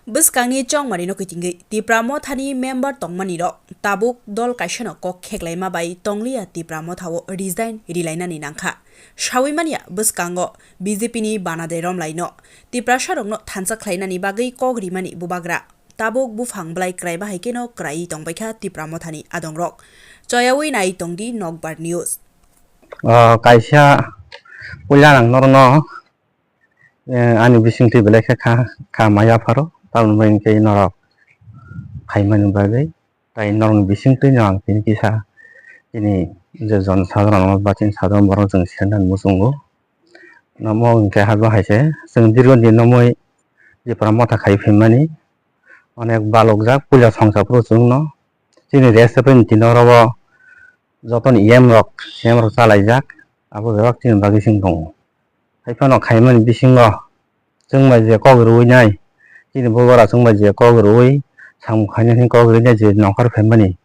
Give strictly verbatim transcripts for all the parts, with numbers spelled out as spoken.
Bwskangni chongmani no kitingwi Tipra Mothani member tongmani rok tabuk dol kaisano kok kheklaima bai tongliya, Tipra Mothao resign rilainani nangkha. Sawi manya bwskango B J P ni bana de romlaino Tiprasa rokno thansa khlainani bagwi kok rimani bubagra. Tabuk buphang bwlai kwrai bahai keno kwraiwi tongbaikha Tipra Mothani adongrok. Choyawi nai tongdi Nokbar News. O kaisa puila ang norokno, eh, ani bisingtwi belai khe kha, kha maya pharo, tamoni bagwi hwnkhe norok khaimani bagwi, tai norokni bisingtwino ang tini kisa chini je jon sadharano ba chini sadharano borok chwng sennani muchungo. Namo hwnkhe habo hai se chwng dirgo din nomwi Tipra Motha khai phaimani onek balokjak puila songsa phuru chwngno chini rest haphai ni tino oro o jotono E M rok, E M rok chalaijak, abo bebak chini bagwi chwng tongo. Haiphano khaimani bisingo chwng bai je kok rwui nai, chini bubara chwng bai je kok rwui samung khainani kok rwui nai je nongkhor phaimani,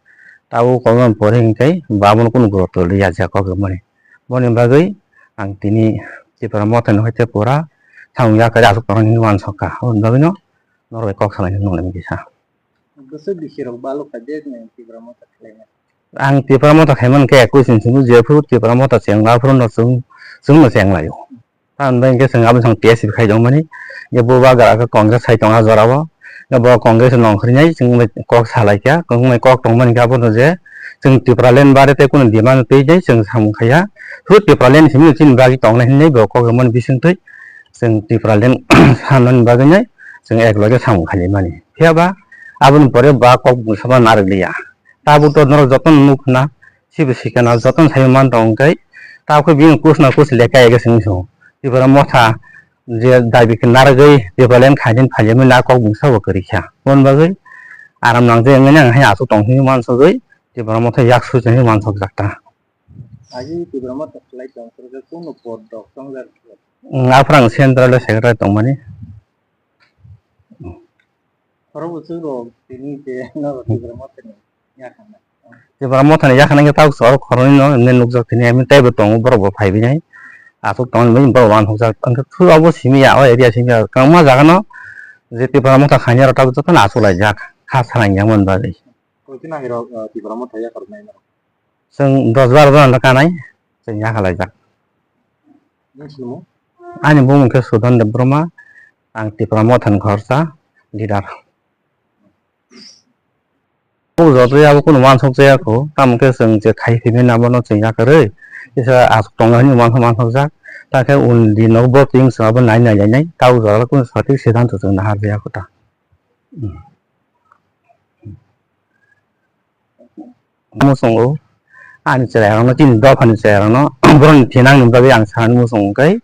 tabuk kokno pore hwnkhe bo abono kunu guruto liya je kok rwmani. Boni bagwi ang tini Tipra Mothani hoite pura samung yakarwi aswk tongnani hinwi uansukha. Aboni bagwino norok bai kok salainani nuknai kisa. Bwswk bisi rok balukha je Tipra Motha khlaina. Ang Tipra Motha khaimani khe ekwis ni simi jephru Tipra Motha chengla phuru no chwng, chwngno chenglaio. Tamoni bagwi hwnkhe chwng aboni thang T S F khai tongmani. Hwnkhe bubagra khe Congress hai tongo ah jorao. Hwnkhe bo Congress nongkhornai chwng bai kok salaikha. Wngmai kok tongmani khe abono je chwng Tipraland bare tei kunu demand twi tei chwng samung khaiya. Phru Tipraland simi chini bagwi tongnai hinwi bo kok rwmani bisingtwi chwng Tipraland sanani bagwinai chwng ekloge samung khailaimani. Phiyaba aboni pore ba kok bwsaba narwkliya. Tabuk to norok jotono nukna, sibo sikana jotono sai man tong khe, tabuk khe bini kus na kus lekha ege simi song. Tipra Motha je dabi khe narwgwi Tipraland khainani phailemi na kok bwsa bo kwrwi kha. Aboni bagwi aram nang je wngmani ang hai aswk tong hinwi uansugwi Tipra Motha yak sui hinwi uansuk jak ta. Agi Tipra Motha khlai tong phuru khe kunu pod rok tong jak. Aphuru ang central secretary tongmani. Oro bo chwng rok tini je norok Tipra Mothani yakhana. Tipra Mothani yakhana khe tabuk chwng oro khoroknwi no nini nukjak tini, ami teibo tongo, borok bo phaiwi nai. Aswk tongmani borok uansukjak. Ang khe thu abo simi ya, o area simi ya. Kwbangma jaga no je Tipra Motha khainai rok tabuk jotono achuk laijak. Kha salangjak mani bagwi. Koi kheno hai rok, eh, Tipra Motha yakarnai norok? Chwng dos baro jona no kanai, chwng yakhalaijak. Nini sinimung? Ani bumung khe Sudan Debbarma, ang Tipra Mothani khoroksa leader. Bo joto abo kunu uansuk jaya kho, tamo khe chwng je khai phimani abono chwng yakarwi kisa aswk tongo hinwi uansuk uansukjak. Ta khe undi nogo bo twi wng chwng abo nai nai lainai, tabuk jora kunu sothik siddhanto chwng nahar jaya kho ta. Muchungo ani chwrairokno, chini dophani chwrairokno borokni thinangni bagwi ang sanani muchungo khe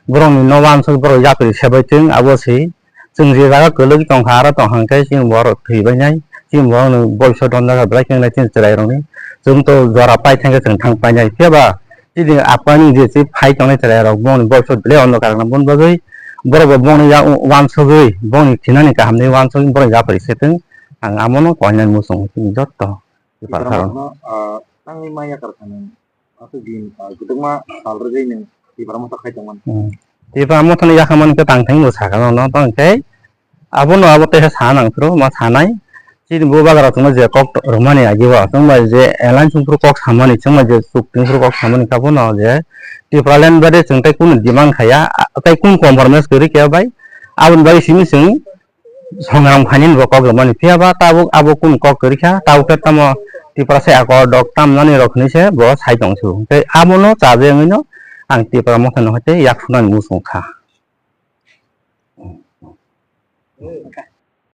borokni nogo uansuk borok yapri sebai thung, abo se chwng je jaga kwlwgwi tongkha aro tongkha hwnkhe chini borok thwibainai, chini borokni boiso donjak belai khe wngnai chini chwrairokni. Chwng to jora pai thangkhe chwng thang painai, phiya ba chini akwani je se phai tongnai chwrairok bongni boiso belai ono karokna boni bagwi borok bo bongni yak uansugwi bongni thinani kahamni uansugwi borok yapri se thung. Ang amono koinani muchungo chini jotto. Tipra Motha no, ah, tangwi ma yakar kha nwng. Aswk din, ah, kwbangma sal rwgwi nwng Tipra Motha khai tongmani. Hmm. Tipra Motha no yakhamani khe tang thangwi bo sakha no, no tong khe abono abo teisa sa nang phuru ma sanai. Chini bubagra chwngno je kok rwmani agi o chwng bai je alliance wng phuru kok samani, chwng bai je chukti wng phuru kok samani kha bono je Tipraland bade chwng tei kunu demand khaya, a-, tei kunu compromise kwrwi khe bai aboni bagwi simi chwng songram khainani bo kok rwmani, phiya ba tabuk abo kunu kok kwrwi kha, tabuk khe tamo Tiprasa accord rok tamnani rok hinwi se bo sai tong se, tei abono chajaknwino ang Tipra Motha no hai tei yak sunani muchung kha.